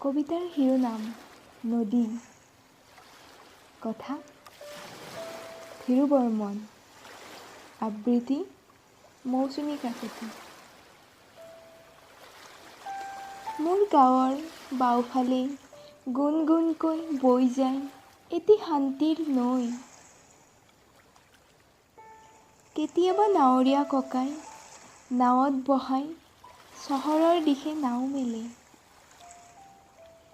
কবিতাৰ শিৰোনাম নদী। কথা ধীৰু বৰ্মন। আবৃত্তি মৌচুমী কাকতি। মোৰ গাঁৱৰ বাওঁফালে গুণগুণকৈ বৈ যায় এটি শান্তিৰ নৈ। কেতিয়াবা নাৱৰীয়া ককাই নাৱত বহাই চহৰৰ দিশে নাও মেলে।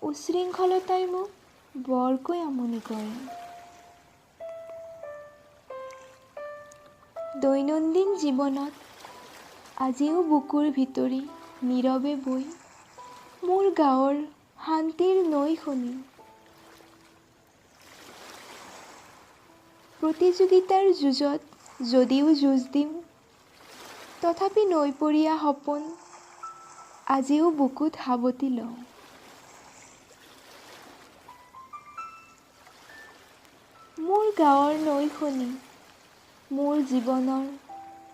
উচ্ছৃংখলতাই মোক বৰকৈ আমনি কৰে। দৈনন্দিন জীৱনত আজিও বুকুৰ ভিতৰি নীৰৱে বৈ মোৰ গাঁৱৰ শান্তিৰ নৈখনি। প্ৰতিযোগিতাৰ যুঁজত যদিও যুঁজ দিওঁ, তথাপি নৈপৰীয়া সপোন আজিও বুকুত সাৱটি লওঁ। মোৰ গাঁৱৰ নৈখনি মোৰ জীৱনৰ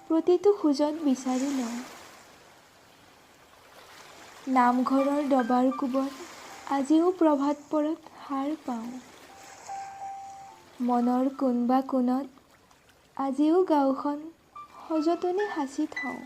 প্ৰতিটো খোজত বিচাৰি লওঁ। নামঘৰৰ ডবাৰ কোবত আজিও প্ৰভাত পৰত সাৰ পাওঁ। মনৰ কোনোবা কোণত আজিও গাঁওখন সযতনে সাঁচি থওঁ।